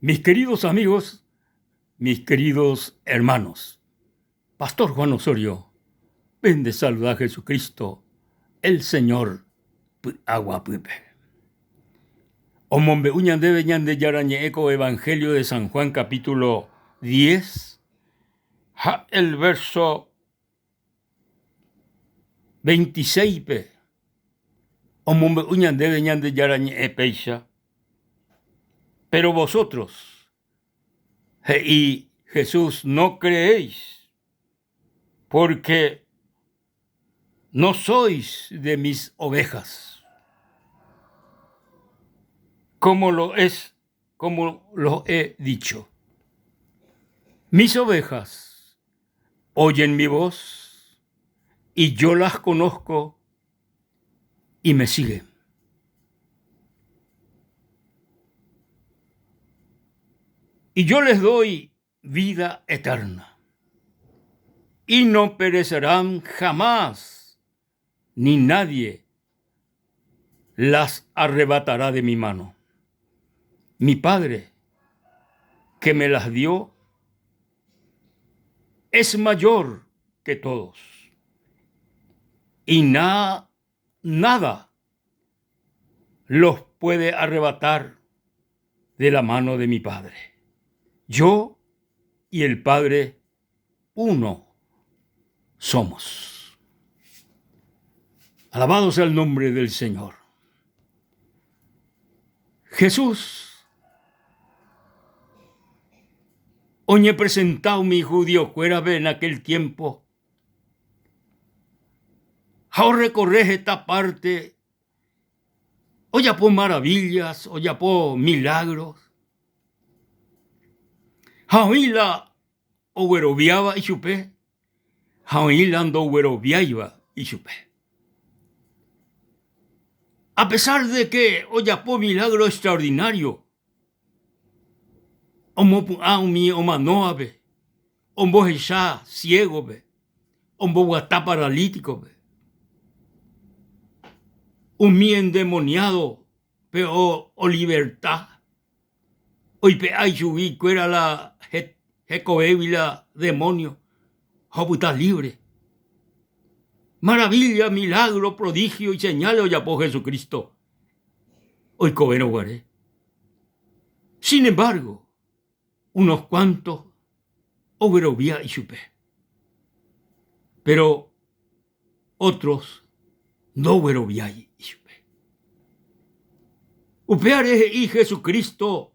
Mis queridos amigos, mis queridos hermanos, Pastor Juan Osorio, pende saluda Jesucristo, el Señor py'aguapýpe. Omombe'u ñandéve Ñandejára ñe'ẽ ko Evangelio de San Juan capítulo 10 ha el verso 26-pe omombe'u ñandéve Ñandejára ñe'ẽ péicha, Pero vosotros, he'i Jesús, no creéis, porque no sois de mis ovejas, como lo es, como lo he dicho. Mis ovejas oyen mi voz y yo las conozco y me siguen. Y yo les doy vida eterna y no perecerán jamás, ni nadie las arrebatará de mi mano. Mi Padre, que me las dio, es mayor que todos. Y nada los puede arrebatar de la mano de mi Padre. Yo y el Padre uno somos. Alabado sea el nombre del Señor. Jesús oñepresenta umi judiokuérape en aquel tiempo ha orrekorre heta parte ojapo maravillas, ojapo milagros ha oĩ la ogueroviáva ichupe ha oĩ la ndogueroviáiva ichupe. A pesar de que ojapo milagro extraordinario, omopu'ã umi omanóvape, ombohecha ciego-pe, omboguata paralítico-pe, umi endemoniado-pe oliberta, oipe'a ichugui kuéra la hekovégui la demonio ha opyta libre. Maravilla, milagro, prodigio y señales ojapo Jesucristo oikovérõ guare. Sin embargo, unos cuantos oguerovia ichupe. Pero otros ndogueroviái ichupe. Upévare he'i Jesucristo,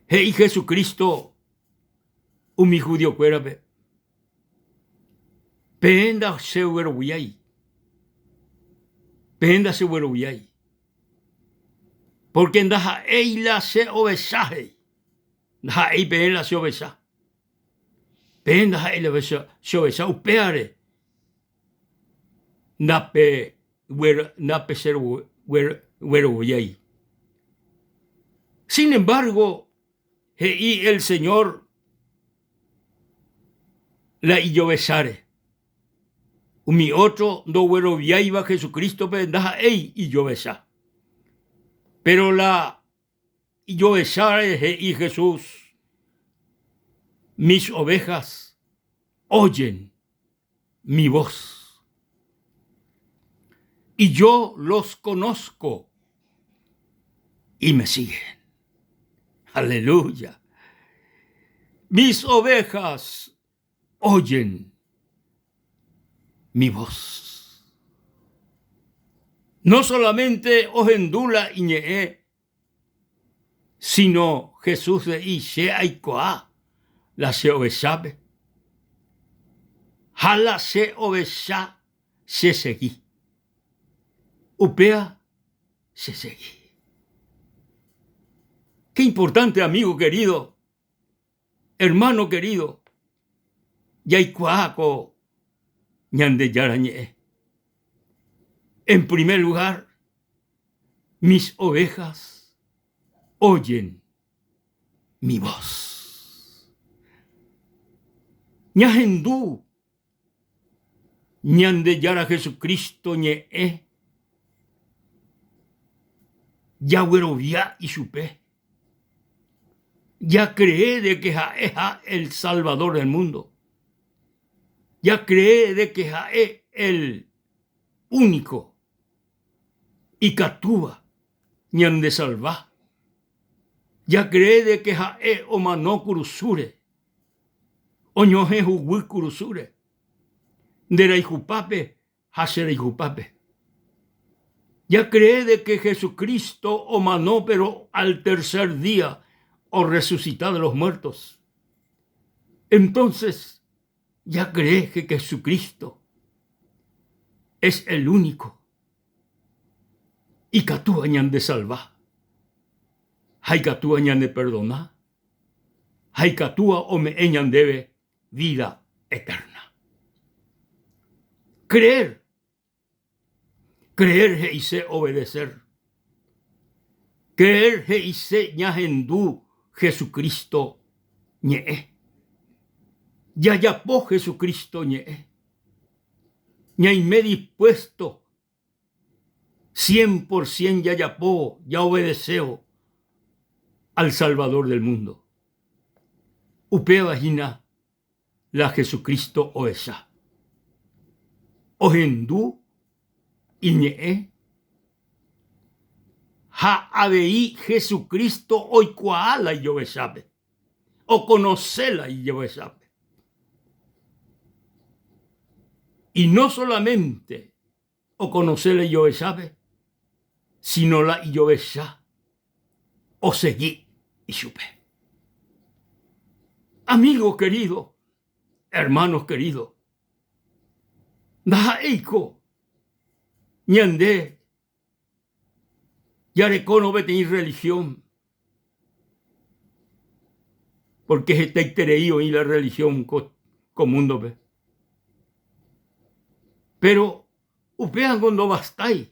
he'i Jesucristo umi judiokuérape, Peẽ ndachegueroviái, peẽ ndachegueroviái, pórke ndaha'éi la che ovecha he'i, ndaha'éi peẽ la che ovecha. Peẽ ndaha'éi la che ovecha upévare ndapechegueroviái. Sin embargo, he'i el Señor la ijovecháre, umi ótro ndogueroviáiva Jesucrístope ndaha'éi ijovecha. Péro la Ijovecháre he'i Jesús, Mis ovejas oyen mi voz, y yo los conozco y me siguen. Aleluya. Mis ovejas oyen mi voz. No solamente ohendu la iñe'ẽ, sino Jesús he'i che aikuaa la che ovechápe ha la che ovecha chesegi. Upéva chesegi. Qué importante, amigo querido, Hermano querido, jaikuaa ko Ñandejára ñe'ẽ. En primer lugar, mis ovejas oyen mi voz. Ñahendu Ñandejára Jesucristo ñe'ẽ jaguerovia ichupe. Jacree de que ha'eha el Salvador del mundo. Jacree de que ha'e el único ikatúva ñandesalva. Jacree de que ha'e omano kurusúre, oñohẽ huguy kurusúre, nde rayhupápe ha che rayhupápe. Jacree de que Jesucristo omano pero al tercer día orresucita de los muertos. Entonces, jacree que Jesucristo es el único ikatúva ñandesalva ha ikatúva ñaneperdona ha ikatúva ome'ẽ ñandéve vida eterna. Creer. Creer he'ise obedecer. Creer he'ise ñahendu Jesucristo ñe'ẽ. Jajapo Jesucristo ñe'ẽ. Ñaime dispuesto cien por cien jajapóvo, jaobedesévo al Salvador del mundo. Upéva hína la Jesucristo ohecha. Ohendu iñe'ẽ ha avei Jesucristo oikuaa la ijovechápe, okonose la ijovechápe. Y no solamente okonose la ijovechápe, sino la ijovecha osegi ichupe. Amigo querido, hermanos queridos, ndaha'éiko ñande jarekórõ peteĩ religión, porque hetaiterei oĩ la religión ko, ko múndope. Pero upévango ndovastái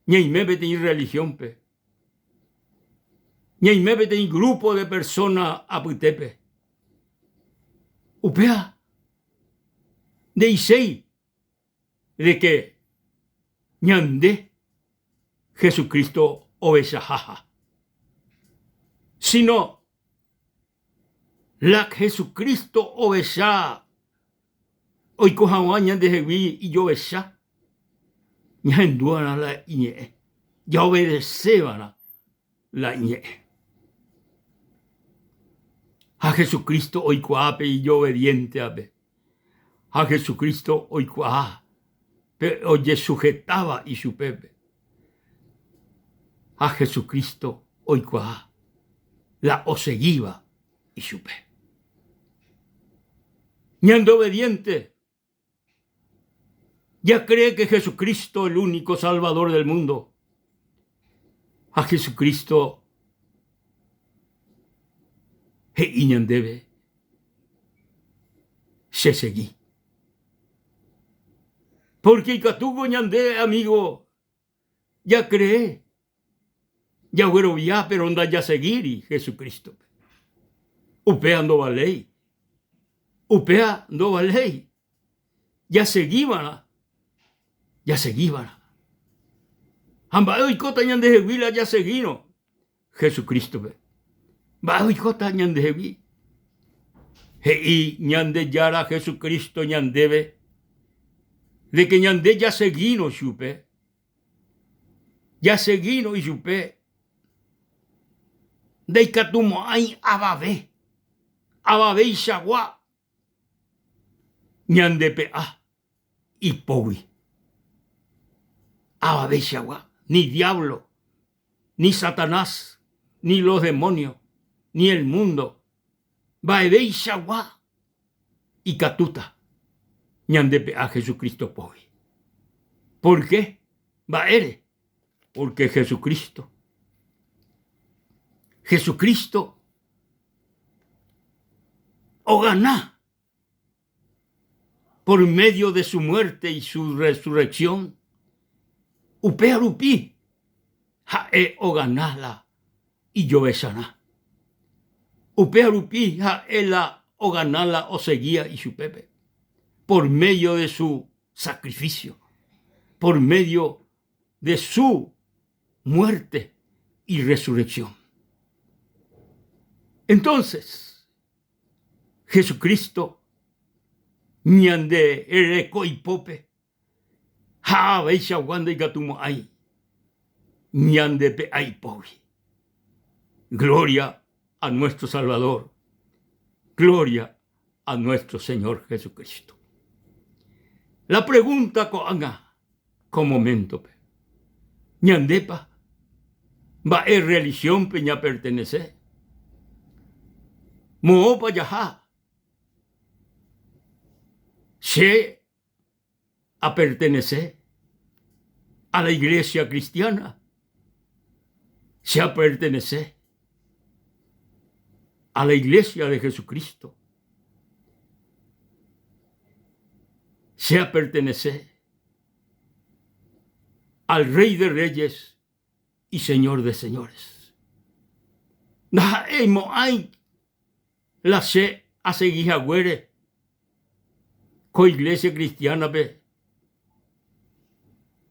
ñaime peteĩ religión-pe, ñaime peteĩ grupo de persona apytépe. Upéva nde'iséi de que ñande Jesucristo ovechaháha, sino la Jesucristo ovecha oiko hag̃ua ñandehegui ijovecha, ñahenduva'erã la iñe'ẽ, jaobedeceva'erã la iñe'ẽ. Ha Jesucristo oikuaa pe ijobedientevape. Ha Jesucristo oikuaa pe ojesujetáva ichupe. Ha Jesucristo oikuaa la osegíva ichupe. Ñande obediente ya cree que Jesucristo el único Salvador del mundo. Ha Jesucristo he'i ñandéve, Chesegi. Porque ikatúko ñande amigo ya cree, jaguerovia pero ndajasegíri Jesucristo-pe. Upéva ndovaléi. Upéva ndovaléi. Jasegiva'erã, jasegiva'erã. Ha mba'e oikóta ñandehegui la jasegírõ Jesucristo-pe? Mba'e oikóta ñandehegui? He'i Ñandejára Jesucristo ñandéve de que ñande jasegírõ chupe, jasegírõ ichupe ndaikatumo'ãi avave, avaveichagua ñandepe'a ipógui. Avaveichagua, ni diablo, ni Satanás, ni los demonios, ni el mundo, mba'eveichagua ikatúta ñandepe'a Jesucristo pógui. ¿Por qué? Mba'ére? Porque Jesucristo, Jesucristo ogana por medio de su muerte y su resurrección. Upéva rupi ha'e ogana la ijovecharã. Upéva rupi ha'e la ogana la oseguía ichupépe por medio de su sacrificio, por medio de su muerte y resurrección. Entonces, Jesucristo ñande reko ipópe ha aveichagua ndaikatumo'ãi ñande pe'a ipógui. Gloria a nuestro Salvador, gloria a nuestro Señor Jesucristo. La pregunta ko'ág̃a ko moméntope, ñandépa mba'e religión-pe ñapertenese? Moõpa jaha? Che apertenese a la iglesia cristiana, che apertenese a la iglesia de Jesucristo, che apertenese al Rey de Reyes y Señor de Señores. Ndaha'éi mo'ãi La che asegi haguére ko iglesia cristiana-pe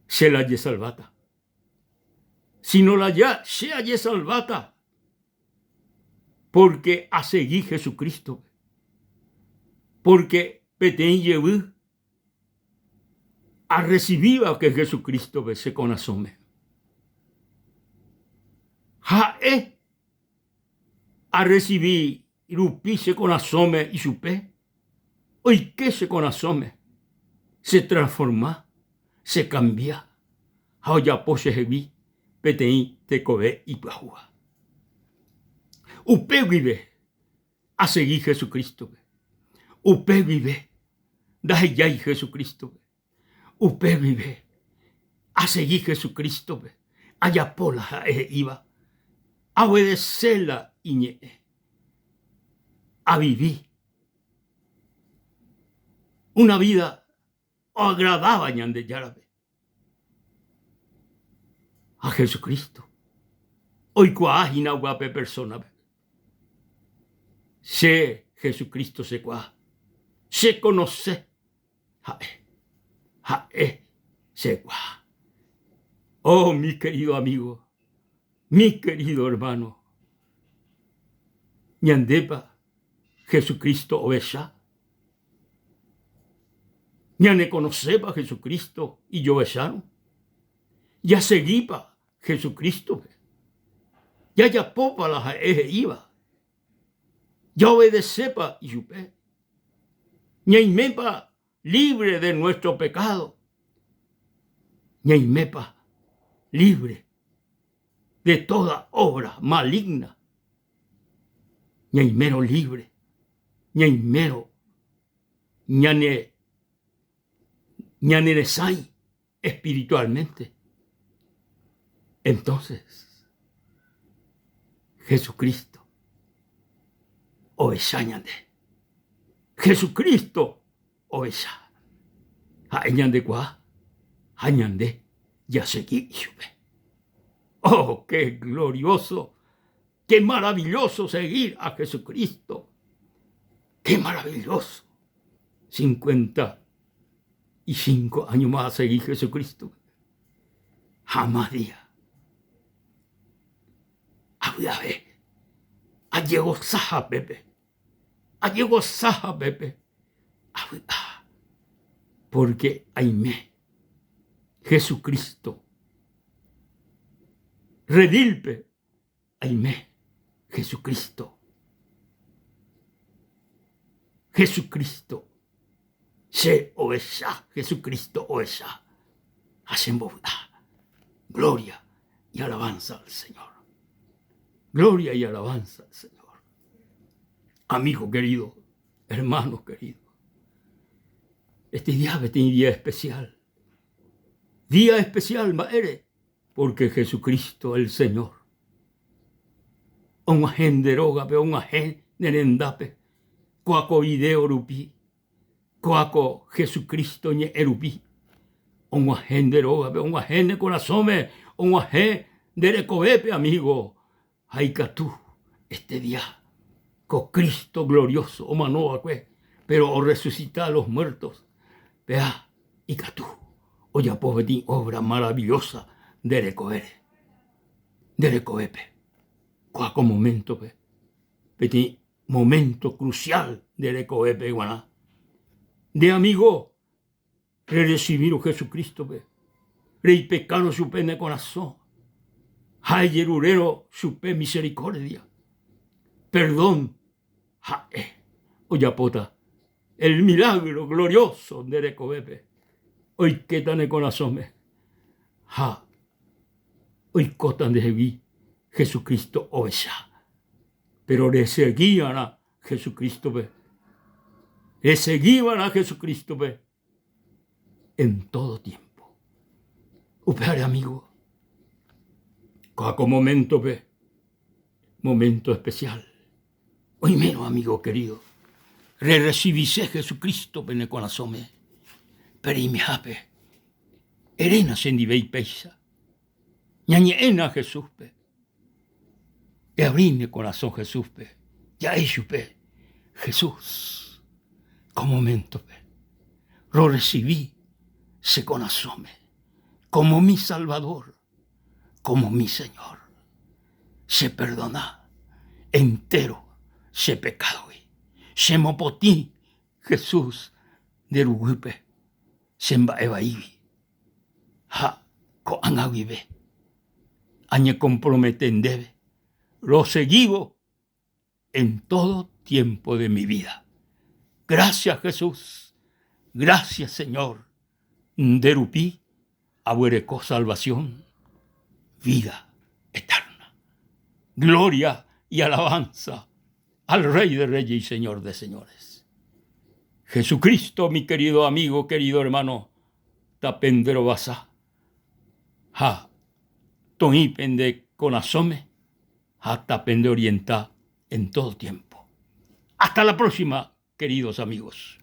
che la ajesalváta. Sino la ja che ajesalváta pórke asegi Jesucristo-pe, pórke peteĩ jevy arrecibíva'ekue Jesucristo-pe che korasõme. Ha'e Arresivi rupi che korasõme ichupe, oike che korasõme, che transforma, che kambia ha ojapo chehegui peteĩ tekove ipyahúva. Upe guive asegi Jesucristo-pe. Upe guive ndahejái Jesucristo-pe. Upe guive asegi Jesucristo-pe, ajapo la ha'e he'íva, aobedese la iñe'ẽ, avivi una vida oagradáva Ñandejárape. Ha Jesucristo oikuaa hína upéva pe persónape. Che Jesucristo chekuaa, chekonose Ha'e, ha'e chekuaa. Oh, mi querido amigo, mi querido hermano, ñandépa Jesucristo ovecha? Ñanekonosépa Jesucristo ijovechárõ? Jasegípa Jesucrístope? Jajapópa la ha'e he'íva? Jaobedesépa ichupe? Ñaimépa libre de nuestro pecado? Ñaimépa libre de toda obra maligna? Ñaimérõ libre, ñaimérõ ñane ñaneresãi espiritualmente. Entonces, Jesucristo ohecha ñande. Jesucristo ohecha. Ha'e ñandekuaa ha ñande jasegi ichupe. Oh, qué glorioso, qué maravilloso seguir a Jesucristo. Qué maravilloso. 55 áñoma asegi Jesucrístope. Ha amás día avy'ave, ajegosa hapépe, ajegosa hapépe, avy'a pórke aime Jesucristo redílpe Aime Jesucristo. Jesucristo che ovecha, Jesucristo ovecha ha che mbovy'a. Gloria y alabanza al Señor. Gloria y alabanza al Señor. Amigo querido, hermano querido, este día peteĩ día especial. Día especial mba'ére? Pórke Jesucristo el Señor og̃uahẽ nde rógape, og̃uahẽ ne rendápe, kóa ko video rupi, kóa ko Jesucristo ñe'ẽ rupi, og̃uahẽ nde rógape, og̃uahẽ ne korasõme, og̃uahẽ nde rekovépe, amigo, Ha ikatu este día ko Cristo glorioso omano va'ekue, pero orresucita los muertos, péa ikatu ojapo peteĩ obra maravillosa nde rekovére, nde rekovépe. Kóa ko moméntope. peteĩ momento crucial nde rekovépe g̃uarã. Nde amigo, rerecibírõ Jesucristo-pe, reipekárõ chupe ne korasõ ha ejerurérõ chupe misericordia, perdón, ha'e ojapóta el milagro glorioso nde rekovépe, oikéta ne korasõme ha oikóta ndehegui Jesucristo ovecha. Péro resegi va'erã Jesucrístope, resegi va'erã Jesucrístope en todo tiempo. Upévare amigo, kóva ko moméntope, momento especial, oimérõ amigo querido, rerresivise Jesucrístope ne korasõme, pe reimehápe, eréna chendive ipéicha, ñañe'ẽna Jesúspe. Eavri ne korasõ Jesúspe, ja'e chupe, Jesús, ko moméntope rorresivi che korasõme kómo mi Salvadór, kómo mi Señór. Cheperdona entéro che pekádogui. Chemopotĩ Jesús nde ruguýpe che mba'e vaígui. Ha ko'ág̃a guive añekompromete ndéve rosegívo en todo tiempo de mi vida. Gracias Jesús, gracias Señor, nde rupi aguereko salvación, vida eterna. Gloria y alabanza al Rey de Reyes y Señor de Señores. Jesucristo, mi querido amigo, querido hermano, tapenderovasa ha toĩ pende korasõme ha tapendeorienta en todo tiempo. Hasta la próxima, queridos amigos.